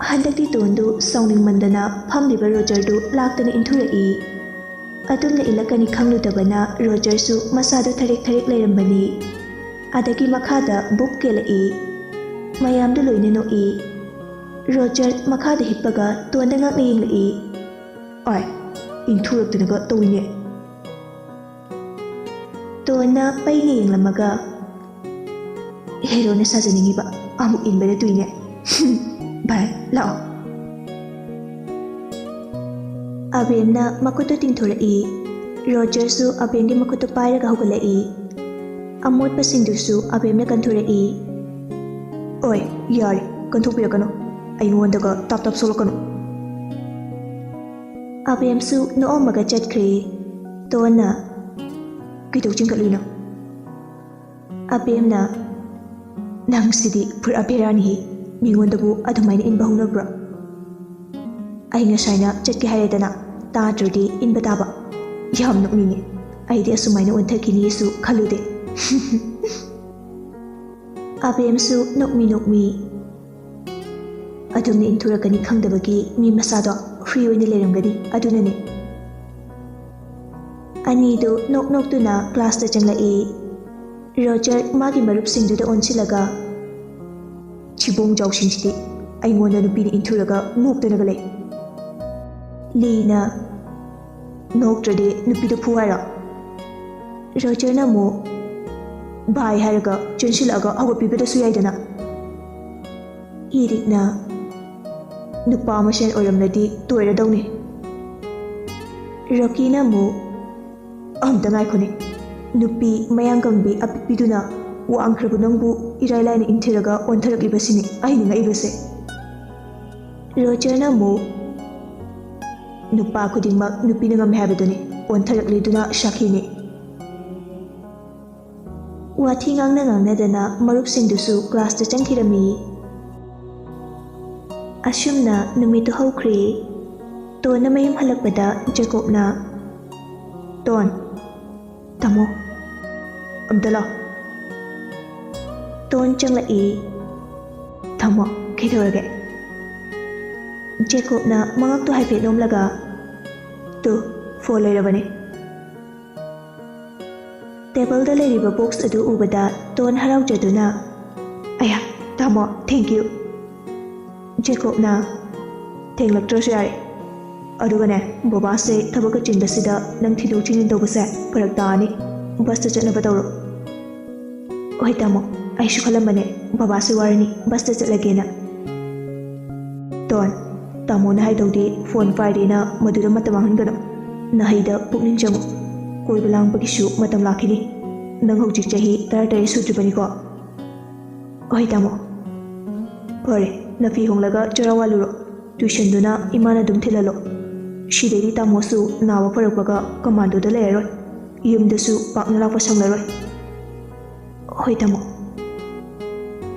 ꯍꯟꯗꯛꯇꯤ ꯇꯣꯟꯗꯨ ꯁꯥꯎꯅꯤꯡꯃꯟꯗꯅ ꯐꯝꯂꯤꯕ ꯔꯣꯖꯔꯗꯨ ꯂꯥꯛꯇꯅ ꯏꯟꯊꯨꯔꯛꯏ꯫ ꯑꯗꯨꯝꯅ ꯏꯜꯂꯛꯀꯅꯤ ꯈꯪꯂꯨꯗꯕꯅ ꯔꯣꯖꯔꯁꯨ ꯃꯁꯥꯗꯨ ꯊꯔꯦꯛ ꯊꯔꯦꯛ ꯂꯩꯔꯝꯕꯅꯤ꯫ ꯑꯗꯒꯤ ꯃꯈꯥꯗ ꯕꯨꯞ ꯀꯦꯜꯂꯛꯏ꯫ ꯃꯌꯥꯝꯗꯨ ꯂꯣꯏꯅ ꯅꯣꯛꯏ꯫ ꯔꯣꯖꯔ ꯃꯈꯥꯗ ꯍꯤꯞꯄꯒ ꯇꯣꯟꯗ ꯉꯛꯅ ꯌꯦꯡꯂꯛꯏ꯫ "ꯑꯥꯏ, ꯏꯟꯊꯨꯔꯛꯇꯅꯒ ꯇꯧꯏꯅꯦ꯫" ꯇꯣꯟꯅ ꯄꯩꯅ ꯌꯦꯡꯂꯝꯃꯒ, "ꯍꯦꯔꯣꯅ ꯁꯥꯖꯅꯤꯡꯉꯤꯕ ꯑꯃꯨꯛ ꯏꯟꯕꯗ ꯇꯨꯏꯅꯦ꯫ ꯚꯥꯏ, ꯂꯥꯛꯑꯣ꯫" ꯑꯕꯦꯝꯅ ꯃꯈꯨꯠꯇꯨ ꯇꯤꯡꯊꯣꯔꯛꯏ꯫ ꯔꯣꯖꯔꯁꯨ ꯑꯕꯦꯝꯒꯤ ꯃꯈꯨꯠꯇꯨ ꯄꯥꯏꯔꯒ ꯍꯧꯒꯠꯂꯛꯏ꯫ ꯑꯃꯣꯠꯄꯁꯤꯡꯗꯨꯁꯨ ꯑꯕꯦꯝꯅ ꯀꯟꯊꯣꯔꯛꯏ꯫ "ꯑꯣꯏ, ꯌꯥꯔꯦ, ꯀꯟꯊꯣꯛꯄꯤꯔꯛꯀꯅꯨ꯫ ꯑꯩꯉꯣꯟꯗꯒ ꯇꯥꯞ ꯇꯥꯞ ꯁꯣꯛꯂꯛꯀꯅꯨ꯫" ꯑꯕꯦꯝꯁꯨ ꯅꯣꯛꯑꯝꯃꯒ ꯆꯠꯈ꯭ꯔꯦ꯫ ꯇꯣꯟꯅ, "ꯀꯩꯗꯧ ꯆꯤꯡꯈꯠꯂꯨꯏꯅꯣ?" ꯑꯕꯦꯝꯅ, "ꯅꯪꯁꯤꯗꯤ ꯄꯨꯔꯥ ꯕꯦꯔꯥꯅꯤꯍꯦ꯫ ꯃꯤꯉꯣꯟꯗꯕꯨ ꯑꯗꯨꯃꯥꯏꯅ ꯏꯟꯕ ꯍꯧꯅꯕ꯭ꯔꯣ? ꯑꯩ ꯉꯁꯥꯏꯅ ꯆꯠꯀꯦ ꯍꯥꯏꯔꯦꯗꯅ, ꯇꯥꯗ꯭ꯔꯗꯤ ꯏꯟꯕ ꯇꯥꯕ꯫ ꯌꯥꯝ ꯅꯣꯛꯅꯤꯡꯉꯦ꯫ ꯑꯩꯗꯤ ꯑꯁꯨꯃꯥꯏꯅ ꯑꯣꯟꯊꯈꯤꯅꯤꯁꯨ ꯈꯜꯂꯨꯗꯦ꯫" ꯑꯕꯦꯝꯁꯨ ꯅꯣꯛꯃꯤ ꯅꯣꯛꯃꯤ꯫ "ꯑꯗꯨꯝꯅ ꯏꯟꯊꯨꯔꯛꯀꯅꯤ ꯈꯪꯗꯕꯒꯤ ꯃꯤ ꯃꯆꯥꯗꯣ ꯐ꯭ꯔꯤ ꯑꯣꯏꯅ ꯂꯩꯔꯝꯒꯅꯤ, ꯑꯗꯨꯅꯅꯦ꯫" ꯑꯅꯤꯗꯨ ꯅꯣꯛ ꯅꯣꯛꯇꯨꯅ ꯀ꯭ꯂꯥꯁꯇ ꯆꯪꯂꯛꯏ꯫ ꯔꯣꯖꯔ ꯃꯥꯒꯤ ꯃꯔꯨꯞꯁꯤꯡꯗꯨꯗ ꯑꯣꯟꯁꯤꯜꯂꯒ, "ꯊꯤꯕꯣꯡ ꯖꯥꯎꯁꯤꯡꯁꯤꯗꯤ ꯑꯩꯉꯣꯟꯗ ꯅꯨꯄꯤꯅ ꯏꯟꯊꯨꯔꯒ ꯅꯣꯛꯇꯅꯒ ꯂꯩ꯫" ꯂꯤꯅ, "ꯅꯣꯛꯇ꯭ꯔꯗꯤ ꯅꯨꯄꯤꯗ ꯐꯨ ꯍꯥꯏꯔꯣ?" ꯔꯣꯖꯔꯅ ꯑꯃꯨꯛ, "ꯚꯥꯏ ꯍꯥꯏꯔꯒ ꯆꯦꯟꯁꯤꯜꯂꯛꯑꯒ ꯍꯧꯒꯠꯄꯤꯕꯗꯁꯨ ꯌꯥꯏꯗꯅ꯫" ꯏꯔꯤꯛꯅ, "ꯅꯨꯄꯥ ꯃꯁꯦꯟ ꯑꯣꯏꯔꯝꯂꯗꯤ ꯇꯣꯏꯔꯗꯧꯅꯤ꯫" ꯔꯣꯀꯤꯅ ꯑꯃꯨꯛ, "ꯑꯝꯇ ꯉꯥꯏꯈꯣꯅꯦ, ꯅꯨꯄꯤ ꯃꯌꯥꯡ ꯀꯪꯕꯤ ꯑꯄꯤꯛꯄꯤꯗꯨꯅ ꯋꯥꯡꯈ꯭ꯔꯕ ꯅꯪꯕꯨ ꯏꯔꯥꯏ ꯂꯥꯏꯅ ꯏꯟꯊꯤꯔꯒ ꯑꯣꯟꯊꯔꯛꯂꯤꯕꯁꯤꯅꯤ ꯑꯩꯅ ꯉꯛꯏꯕꯁꯦ꯫ ꯔꯣꯖꯔꯅ ꯑꯃꯨꯛ, "ꯅꯨꯄꯥ ꯈꯨꯗꯤꯡꯃꯛ ꯅꯨꯄꯤꯅ ꯉꯝꯃꯦ ꯍꯥꯏꯕꯗꯨꯅꯤ, ꯑꯣꯟꯊꯔꯛꯂꯤꯗꯨꯅ ꯁꯥꯈꯤꯅꯤ"꯫ ꯋꯥꯊꯤ ꯉꯥꯡꯅ ꯉꯥꯡꯅꯗꯅ ꯃꯔꯨꯞꯁꯤꯡꯗꯨꯁꯨ ꯀ꯭ꯂꯥꯁꯇ ꯆꯪꯈꯤꯔꯝꯃꯤ꯫ ꯑꯁꯨꯝꯅ ꯅꯨꯃꯤꯠꯇꯨ ꯍꯧꯈ꯭ꯔꯦ꯫ ꯇꯣꯟꯅ ꯃꯌꯨꯝ ꯍꯜꯂꯛꯄꯗ ꯖꯦꯀꯣꯕꯅ, "ꯇꯣꯟ, ꯇꯥꯃꯣ, ꯑꯝꯇ ꯂꯥꯛꯑꯣ"꯫ ꯇꯣꯟ ꯆꯪꯂꯛꯏ꯫ "ꯇꯥꯃꯣ, ꯀꯩꯗꯧꯔꯒꯦ?" ꯖꯦꯀꯣꯕꯅ ꯃꯉꯛꯇꯨ ꯍꯥꯏꯐꯦꯠ ꯅꯣꯝꯂꯒ, "ꯇꯨ, ꯐꯣꯟ ꯂꯩꯔꯕꯅꯦ"꯫ ꯇꯦꯕꯜꯗ ꯂꯩꯔꯤꯕ ꯕꯣꯛꯁ ꯑꯗꯨ ꯎꯕꯗ ꯇꯣꯟ ꯍꯔꯥꯎꯖꯗꯨꯅ, "ꯑꯌꯥ, ꯇꯥꯃꯣ, thank you"꯫ ꯖꯦꯀꯣꯕꯅ, "ꯊꯦꯡꯂꯛꯇ꯭ꯔꯁꯨ ꯌꯥꯔꯦ꯫ ꯑꯗꯨꯒꯅꯦ, ꯕꯕꯥꯁꯦ ꯊꯕꯛꯀ ꯆꯤꯟꯕꯁꯤꯗ ꯅꯪ ꯊꯤꯟꯗꯣꯛ ꯊꯤꯟꯖꯤꯟ ꯇꯧꯕꯁꯦ ꯐꯔꯛ ꯇꯥꯅꯤ꯫ ꯕꯁꯇ ꯆꯠꯅꯕ ꯇꯧꯔꯣ"꯫ "ꯍꯣꯏ ꯇꯥꯃꯣ, ꯑꯩꯁꯨ ꯈꯜꯂꯝꯕꯅꯦ ꯕꯕꯥꯁꯦ ꯋꯥꯔꯅꯤ, ꯕꯁꯇ ꯆꯠꯂꯒꯦꯅ"꯫ "ꯇꯣꯟ, ꯇꯥꯃꯣꯅ ꯍꯥꯏꯗꯧꯗꯤ ꯐꯣꯟ ꯄꯥꯏꯔꯦꯅ ꯃꯗꯨꯗ ꯃꯇꯝ ꯃꯥꯡꯍꯟꯒꯅꯨ꯫ ꯅꯍꯩꯗ ꯄꯨꯛꯅꯤꯡ ꯆꯪꯉꯨ꯫ ꯀꯣꯏꯕ ꯂꯥꯡꯕꯒꯤꯁꯨ ꯃꯇꯝ ꯂꯥꯛꯈꯤꯅꯤ꯫ ꯅꯪ ꯍꯧꯖꯤꯛ ꯆꯍꯤ ꯇꯔꯥꯇꯔꯦꯠ ꯁꯨꯗ꯭ꯔꯤꯕꯅꯤꯀꯣ"꯫ "ꯍꯣꯏ ꯇꯥꯃꯣ"꯫ "ꯐꯔꯦ, ꯅꯐꯤ ꯍꯣꯡꯂꯒ ꯆꯔꯥ ꯋꯥꯜꯂꯨꯔꯣ꯫ ꯇ꯭ꯌꯨꯁꯟꯗꯨꯅ ꯏꯃꯥꯅ ꯑꯗꯨꯝ ꯊꯤꯜꯍꯜꯂꯣ꯫ ꯁꯤꯗꯩꯗꯤ ꯇꯥꯃꯣꯁꯨ ꯅꯥꯕ ꯐꯔꯛꯄꯒ ꯀꯃꯥꯟꯗꯣꯗ ꯂꯩꯔꯔꯣꯏ꯫ ꯌꯨꯝꯗꯁꯨ ꯄꯥꯛꯅ ꯂꯥꯛꯄ ꯁꯪꯂꯔꯣꯏ"꯫ "ꯍꯣꯏ ꯇꯥꯃꯣ"꯫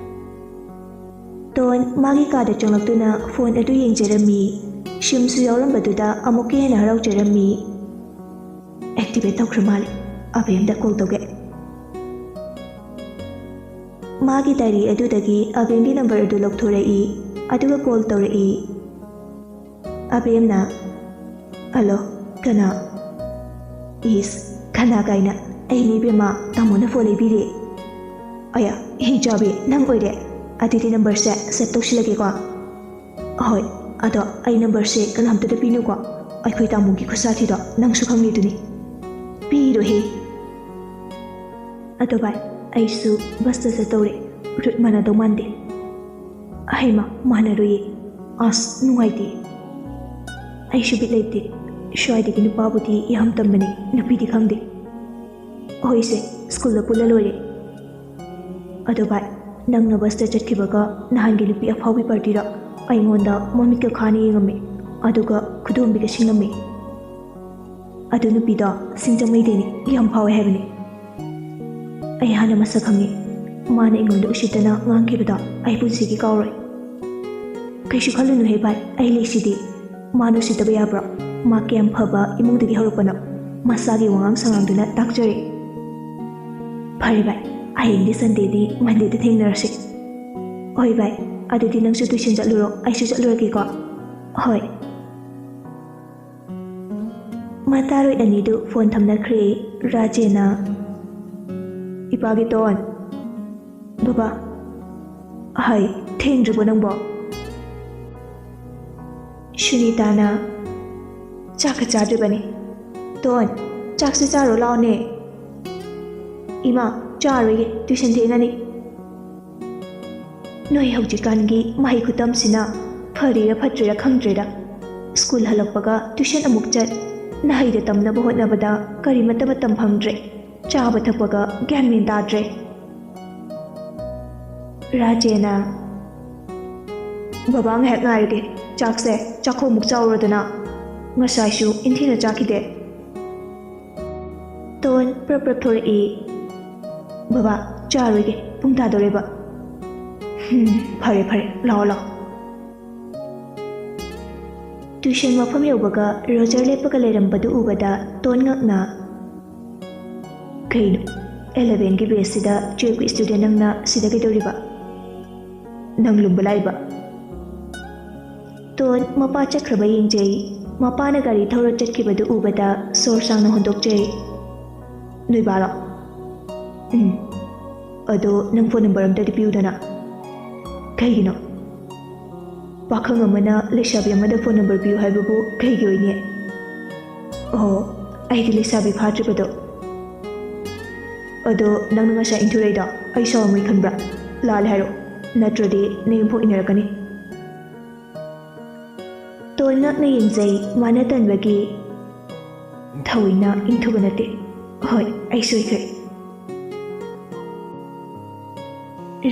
ꯇꯣꯟ ꯃꯥꯒꯤ ꯀꯥꯗ ꯆꯪꯂꯛꯇꯨꯅ ꯐꯣꯟ ꯑꯗꯨ ꯌꯦꯡꯖꯔꯝꯃꯤ꯫ ꯁꯤꯝꯁꯨ ꯌꯥꯎꯔꯝꯕꯗꯨꯗ ꯑꯃꯨꯛꯀ ꯍꯦꯟꯅ ꯍꯔꯥꯎꯖꯔꯝꯃꯤ꯫ "ꯑꯦꯛꯇꯤꯚꯦꯠ ꯇꯧꯈ꯭ꯔ ꯃꯥꯜꯂꯦ꯫ ꯑꯕꯦꯝꯗ ꯀꯣꯜ ꯇꯧꯒꯦ"꯫ ꯃꯥꯒꯤ ꯗꯥꯏꯔꯤ ꯑꯗꯨꯗꯒꯤ ꯑꯕꯦꯝꯒꯤ ꯅꯝꯕꯔ ꯑꯗꯨ ꯂꯧꯊꯣꯔꯛꯏ, ꯑꯗꯨꯒ ꯀꯣꯜ ꯇꯧꯔꯛꯏ꯫ ꯑꯕꯦꯝꯅ, "ꯍꯜꯂꯣ, ꯀꯅꯥ?" "ꯏꯁ, ꯀꯅꯥ ꯀꯥꯏꯅ, ꯑꯩꯅꯤ ꯏꯕꯦꯝꯃ, ꯇꯥꯃꯣꯅ ꯐꯣꯟ ꯂꯩꯕꯤꯔꯦ"꯫ "ꯑꯌꯥ, ꯍꯤꯡꯆꯥꯕꯤ, ꯅꯪ ꯑꯣꯏꯔꯦ꯫ ꯑꯗꯨꯗꯤ ꯅꯝꯕꯔꯁꯦ ꯁꯦꯚ ꯇꯧꯁꯤꯜꯂꯒꯦꯀꯣ"꯫ "ꯍꯣꯏ, ꯑꯗꯣ ꯑꯩ ꯅꯝꯕꯔꯁꯦ ꯀꯅꯥꯝꯇꯗ ꯄꯤꯅꯨꯀꯣ꯫ ꯑꯩꯈꯣꯏ ꯇꯥꯃꯣꯒꯤ ꯈꯨꯠꯁꯥꯊꯤꯗꯣ ꯅꯪꯁꯨ ꯈꯪꯉꯤꯗꯨꯅꯤ"꯫ "ꯄꯤꯔꯣꯏꯍꯦ"꯫ "ꯑꯗꯣ ꯚꯥꯏ, ꯑꯩꯁꯨ ꯕꯁꯇ ꯆꯠꯇꯧꯔꯦ꯫ ꯔꯨꯠ ꯃꯥꯟꯅꯗꯧ ꯃꯥꯟꯗꯦ"꯫ "ꯑꯍꯩꯃ, ꯃꯥꯟꯅꯔꯣꯏꯌꯦ꯫ ꯑꯁ, ꯅꯨꯡꯉꯥꯏꯇꯦ"꯫ "ꯑꯩꯁꯨ ꯕꯤꯠ ꯂꯩꯇꯦ꯫ ꯁ꯭ꯋꯥꯏꯗꯒꯤ ꯅꯨꯄꯥꯕꯨꯗꯤ ꯌꯥꯝ ꯇꯝꯕꯅꯦ, ꯅꯨꯄꯤꯗꯤ ꯈꯪꯗꯦ"꯫ ꯑꯩꯈꯣꯏꯁꯦ ꯁ꯭ꯀꯨꯜꯗ ꯄꯨꯜꯂ ꯂꯣꯏꯔꯦ꯫ ꯑꯗꯣ ꯚꯥꯏ, ꯅꯪꯅ ꯕꯁꯇ ꯆꯠꯈꯤꯕꯒ ꯅꯍꯥꯟꯒꯤ ꯅꯨꯄꯤ ꯑꯐꯥꯎꯕꯤ ꯄꯥꯔꯇꯤꯗꯣ ꯑꯩꯉꯣꯟꯗ ꯃꯃꯤꯠꯀ ꯈꯥꯅ ꯌꯦꯡꯉꯝꯃꯤ, ꯑꯗꯨꯒ ꯈꯨꯗꯣꯝꯕꯤꯒ ꯁꯤꯡꯉꯝꯃꯤ꯫ ꯑꯗꯨ ꯅꯨꯄꯤꯗꯣ ꯁꯤꯡꯖꯃꯩꯗꯩꯅꯤ, ꯌꯥꯝ ꯐꯥꯎꯋꯦ ꯍꯥꯏꯕꯅꯤ꯫ ꯑꯩ ꯍꯥꯟꯅ ꯃꯁꯛ ꯈꯪꯉꯤ꯫ ꯃꯥꯅ ꯑꯩꯉꯣꯟꯗ ꯎꯁꯤꯠꯇꯅ ꯉꯥꯡꯈꯤꯕꯗꯣ ꯑꯩ ꯄꯨꯟꯁꯤꯒꯤ ꯀꯥꯎꯔꯣꯏ꯫ ꯀꯩꯁꯨ ꯈꯜꯂꯨꯅꯨꯍꯦ ꯚꯥꯏ, ꯑꯩ ꯂꯩꯁꯤꯗꯤ꯫ ꯃꯥꯅ ꯎꯁꯤꯠꯇꯕ ꯌꯥꯕ꯭ꯔꯣ? ꯃꯥ ꯀꯌꯥꯝ ꯐꯕ ꯏꯃꯨꯡꯗꯒꯤ ꯍꯧꯔꯛꯄꯅꯣ? ꯃꯁꯥꯒꯤ ꯋꯥꯉꯥꯡ ꯁꯉꯥꯡꯗꯨꯅ ꯇꯥꯛꯆꯔꯤ꯫ ꯐꯔꯦ ꯚꯥꯏ, ꯍꯌꯦꯡꯗꯤ ꯁꯟꯗꯦꯅꯤ, ꯃꯟꯗꯦꯗ ꯊꯦꯡꯅꯔꯁꯤ꯫ ꯍꯣꯏ ꯚꯥꯏ, ꯑꯗꯨꯗꯤ ꯅꯪꯁꯨ ꯇꯨꯏꯁꯟ ꯆꯠꯂꯨꯔꯣ, ꯑꯩꯁꯨ ꯆꯠꯂꯨꯔꯒꯦꯀꯣ꯫ ꯍꯣꯏ꯫ ꯃꯇꯥꯔꯣꯏ ꯑꯅꯤꯗꯨ ꯐꯣꯟ ꯊꯝꯅꯈ꯭ꯔꯦ꯫ ꯔꯥꯖꯦꯅ, "ꯏꯄꯥꯒꯤ ꯇꯣꯟ"꯫ "ꯕꯕꯥ"꯫ "ꯍꯥꯏ, ꯊꯦꯡꯗ꯭ꯔꯤꯕꯣ ꯅꯪꯕꯣ?" ꯁꯨꯅꯤꯇꯥꯅ, "ꯆꯥꯛꯀ ꯆꯥꯗ꯭ꯔꯤꯕꯅꯤ꯫ ꯇꯣꯟ, ꯆꯥꯛꯁꯦ ꯆꯥꯔꯣ ꯂꯥꯎꯅꯦ"꯫ "ꯏꯃꯥ, ꯆꯥꯔꯣꯏꯒꯦ, ꯇꯨꯏꯁꯟ ꯊꯦꯡꯉꯅꯤ"꯫ ꯅꯣꯏ ꯍꯧꯖꯤꯛꯀꯥꯟꯒꯤ ꯃꯍꯩ ꯈꯨꯇꯝꯁꯤꯅ ꯐꯔꯤꯔ ꯐꯠꯇ꯭ꯔꯤꯔ ꯈꯪꯗ꯭ꯔꯦꯗ꯫ ꯁ꯭ꯀꯨꯜ ꯍꯜꯂꯛꯄꯒ ꯇꯨꯏꯁꯟ ꯑꯃꯨꯛ ꯆꯠ, ꯅꯍꯩꯗ ꯇꯝꯅꯕ ꯍꯣꯠꯅꯕꯗ ꯀꯔꯤꯃꯠꯇ ꯃꯇꯝ ꯐꯪꯗ꯭ꯔꯦ꯫ ꯆꯥꯕ ꯊꯛꯄꯒ ꯒ꯭ꯌꯥꯟ ꯃꯦꯟ ꯇꯥꯗ꯭ꯔꯦ꯫ ꯔꯥꯖꯦꯅ, "ꯕꯕꯥ ꯉꯥꯏꯍꯥꯛ ꯉꯥꯏꯔꯒꯦ, ꯆꯥꯛꯁꯦ ꯆꯥꯛꯈꯣꯝꯃꯨꯛ ꯆꯥꯎꯔꯗꯅ꯫ ꯉꯁꯥꯏꯁꯨ ꯏꯟꯊꯤꯅ ꯆꯥꯈꯤꯗꯦ"꯫ ꯇꯣꯟ ꯄ꯭ꯔꯞ ꯄ꯭ꯔꯞ ꯊꯣꯔꯛꯏ꯫ "ꯕꯕꯥ, ꯆꯥꯔꯣꯏꯒꯦ, ꯄꯨꯡ ꯇꯥꯗꯣꯔꯦꯕ"꯫ "ꯍꯨꯝ, ꯐꯔꯦ ꯐꯔꯦ, ꯂꯥꯛꯑꯣ ꯂꯥꯛꯑꯣ"꯫ ꯇꯨꯏꯁꯟ ꯃꯐꯝ ꯌꯧꯕꯒ ꯔꯣꯖꯔ ꯂꯦꯞꯄꯒ ꯂꯩꯔꯝꯕꯗꯨ ꯎꯕꯗ ꯇꯣꯟ ꯉꯛꯅ, "ꯀꯩꯅꯣ, ꯑꯦꯂꯚꯦꯟꯒꯤ ꯕꯦꯁꯁꯤꯗ ꯇꯨꯌꯦꯜꯐꯀꯤ ꯁ꯭ꯇꯨꯗꯦꯟ ꯅꯪꯅ ꯁꯤꯗ ꯀꯩꯗꯧꯔꯤꯕ? ꯅꯪ ꯂꯨꯝꯕ ꯂꯥꯛꯏꯕ?" ꯇꯣꯟ ꯃꯄꯥ ꯆꯠꯈ꯭ꯔꯕ ꯌꯦꯡꯖꯩ꯫ ꯃꯄꯥꯅ ꯒꯥꯔꯤ ꯊꯧꯔ ꯆꯠꯈꯤꯕꯗꯨ ꯎꯕꯗ ꯁꯣꯔ ꯁꯥꯡꯅ ꯍꯣꯟꯗꯣꯛꯆꯩ꯫ "ꯅꯣꯏ ꯕꯥꯔꯣ?" "ꯎꯝ"꯫ "ꯑꯗꯣ ꯅꯪ ꯐꯣꯟ ꯅꯝꯕꯔ ꯑꯝꯇꯗꯤ ꯄꯤꯌꯨꯗꯅ"꯫ "ꯀꯩꯒꯤꯅꯣ?" "ꯄꯥꯈꯪ ꯑꯃꯅ ꯂꯩꯁꯥꯕꯤ ꯑꯃꯗ ꯐꯣꯟ ꯅꯝꯕꯔ ꯄꯤꯌꯨ ꯍꯥꯏꯕꯕꯨ ꯀꯩꯒꯤ ꯑꯣꯏꯅꯤ?" "ꯑꯣ, ꯑꯩꯗꯤ ꯂꯩꯁꯥꯕꯤ ꯐꯥꯗ꯭ꯔꯤꯕꯗꯣ"꯫ "ꯑꯗꯣ ꯅꯪꯅ ꯉꯁꯥꯏ ꯏꯟꯊꯨꯔꯩꯗꯣ ꯑꯩ ꯁꯥꯎꯔꯝꯃꯣꯏ ꯈꯟꯕ꯭ꯔꯥ? ꯂꯥꯜꯂꯦ ꯍꯥꯏꯔꯣ, ꯅꯠꯇ꯭ꯔꯗꯤ ꯅꯌꯨꯝꯐꯥꯎ ꯏꯟꯅꯔꯛꯀꯅꯤ"꯫ ꯇꯣꯟ ꯉꯛꯅ ꯌꯦꯡꯖꯩ, ꯃꯥꯅ ꯇꯟꯕꯒꯤ꯫ "ꯊꯑꯣꯏꯅ ꯏꯟꯊꯨꯕ ꯅꯠꯇꯦ, ꯍꯣꯏ, ꯑꯩ ꯁꯣꯏꯈ꯭ꯔꯦ꯫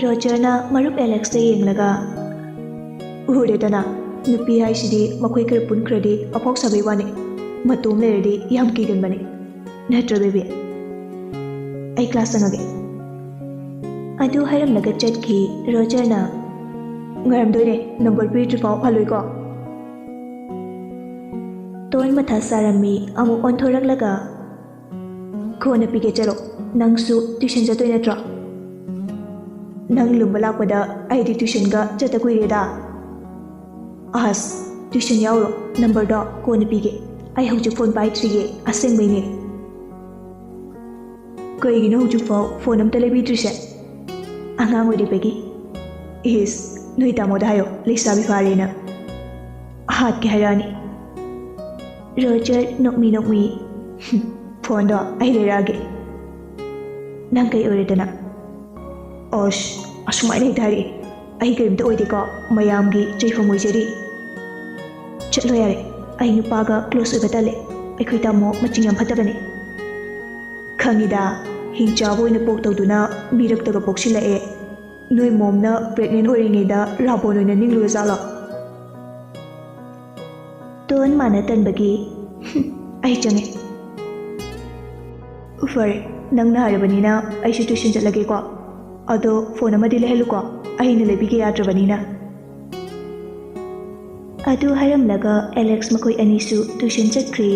ꯔꯣꯖꯔꯅ ꯃꯔꯨꯞ ꯑꯦꯂꯦꯛꯁꯇ ꯌꯦꯡꯂꯒ, "ꯎꯔꯦꯗꯅ, ꯅꯨꯄꯤ ꯍꯥꯏꯁꯤꯗꯤ ꯃꯈꯣꯏ ꯈꯔ ꯄꯨꯟꯈ꯭ꯔꯗꯤ ꯑꯐꯥꯎ ꯁꯥꯕꯩ ꯋꯥꯅꯤ, ꯃꯇꯣꯝ ꯂꯩꯔꯗꯤ ꯌꯥꯝ ꯀꯤꯒꯟꯕꯅꯤ꯫ ꯅꯠꯇ꯭ꯔ, ꯕꯦꯕꯤ? ꯑꯩ ꯀ꯭ꯂꯥꯁ ꯆꯪꯉꯒꯦ꯫" ꯑꯗꯨ ꯍꯥꯏꯔꯝꯂꯒ ꯆꯠꯈꯤ ꯔꯣꯖꯔꯅ꯫ "ꯉꯥꯏꯔꯝꯗꯣꯏꯅꯦ, ꯅꯝꯕꯔ ꯄꯤꯗ꯭ꯔꯤꯐꯥꯎ ꯍꯜꯂꯣꯏꯀꯣ?" ꯇꯣꯟ ꯃꯊꯥ ꯁꯥꯔꯝꯃꯤ꯫ ꯑꯃꯨꯛ ꯑꯣꯟꯊꯣꯔꯛꯂꯒ, "ꯀꯣꯟꯅ ꯄꯤꯒꯦ, ꯆꯠꯂꯣ꯫ ꯅꯪꯁꯨ ꯇ꯭ꯌꯨꯁꯟ ꯆꯠꯇꯣꯏ ꯅꯠꯇ꯭ꯔꯣ? ꯅꯪ ꯂꯨꯝꯕ ꯂꯥꯛꯄꯗ ꯑꯩꯗꯤ ꯇ꯭ꯌꯨꯁꯟꯒ ꯆꯠꯇ ꯀꯨꯏꯔꯦꯗ꯫" "ꯑꯁ, ꯇ꯭ꯌꯨꯁꯟ ꯌꯥꯎꯔꯣ, ꯅꯝꯕꯔꯗꯣ ꯀꯣꯟꯅ ꯄꯤꯒꯦ꯫ ꯑꯩ ꯍꯧꯖꯤꯛ ꯐꯣꯟ ꯄꯥꯏꯗ꯭ꯔꯤꯌꯦ, ꯑꯁꯦꯡꯕꯩꯅꯦ꯫" "ꯀꯩꯒꯤꯅꯣ ꯍꯧꯖꯤꯛꯐꯥꯎ ꯐꯣꯟ ꯑꯝꯇ ꯂꯩꯕꯤꯗ꯭ꯔꯤꯁꯦ?" "ꯑꯉꯥꯡ ꯑꯣꯏꯔꯤꯕꯒꯤ꯫" "ꯏꯁ, ꯅꯣꯏ ꯇꯥꯃꯣꯗ ꯍꯥꯏꯌꯣ, ꯂꯩꯁꯥꯕꯤ ꯐꯥꯔꯦꯅ꯫ ꯍꯥꯠꯀꯦ ꯍꯥꯏꯔꯛꯑꯅꯤ꯫" ꯔꯣꯖꯔ ꯅꯣꯛꯃꯤ ꯅꯣꯛꯃꯤ, "ꯐꯣꯟꯗꯣ ꯑꯩ ꯂꯩꯔꯛꯑꯒꯦ꯫ ꯅꯪ ꯀꯩ ꯑꯣꯏꯔꯦꯗꯅ?" "ꯑꯁ, ꯑꯁꯨꯃꯥꯏꯅ ꯍꯦꯛꯇ ꯍꯥꯏꯔꯛꯑꯦ꯫ ꯑꯩ ꯀꯔꯤꯝꯇ ꯑꯣꯏꯗꯦꯀꯣ, ꯃꯌꯥꯝꯒꯤ ꯆꯩꯐꯝ ꯑꯣꯏꯖꯔꯤ꯫ ꯆꯠꯂꯣ ꯌꯥꯔꯦ, ꯑꯩ ꯅꯨꯄꯥꯒ ꯀ꯭ꯂꯣꯁ ꯑꯣꯏꯕ ꯇꯜꯂꯦ꯫ ꯑꯩꯈꯣꯏ ꯇꯥꯃꯣ ꯃꯆꯤꯡ ꯌꯥꯝ ꯐꯠꯇꯕꯅꯦ꯫ ꯈꯪꯉꯤꯗ, ꯍꯤꯡꯆꯥꯕ ꯑꯣꯏꯅ ꯄꯣꯛ ꯇꯧꯗꯨꯅ ꯃꯤꯔꯛꯇꯒ ꯄꯣꯛꯁꯤꯜꯂꯛꯑꯦ꯫ ꯅꯣꯏ ꯃꯣꯝꯅ ꯄ꯭ꯔꯦꯒꯅꯦꯟ ꯑꯣꯏꯔꯤꯉꯩꯗ ꯔꯥꯕꯣꯟ ꯑꯣꯏꯅ ꯅꯤꯡꯂꯨꯔꯖꯥꯠꯂꯣ?" ꯇꯣꯟ ꯃꯥꯅ ꯇꯟꯕꯒꯤ, "ꯑꯩ ꯆꯪꯉꯦ꯫" "ꯐꯔꯦ, ꯅꯪꯅ ꯍꯥꯏꯔꯕꯅꯤꯅ ꯑꯩꯁꯨ ꯇ꯭ꯌꯨꯁꯟ ꯆꯠꯂꯒꯦꯀꯣ꯫ ꯑꯗꯣ ꯐꯣꯟ ꯑꯃꯗꯤ ꯂꯩꯍꯜꯂꯨꯀꯣ, ꯑꯩꯅ ꯂꯩꯕꯤꯒꯦ ꯌꯥꯗ꯭ꯔꯕꯅꯤꯅ꯫" ꯑꯗꯨ ꯍꯥꯏꯔꯝꯂꯒ ꯑꯦꯂꯦꯛꯁ ꯃꯈꯣꯏ ꯑꯅꯤꯁꯨ ꯇ꯭ꯌꯨꯁꯟ ꯆꯠꯈ꯭ꯔꯤ꯫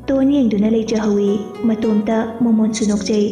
ꯇꯣꯟ ꯌꯦꯡꯗꯨꯅ ꯂꯩꯖꯍꯧꯏ, ꯃꯇꯣꯝꯇ ꯃꯣꯃꯣꯟꯁꯨ ꯅꯣꯛꯆꯩ꯫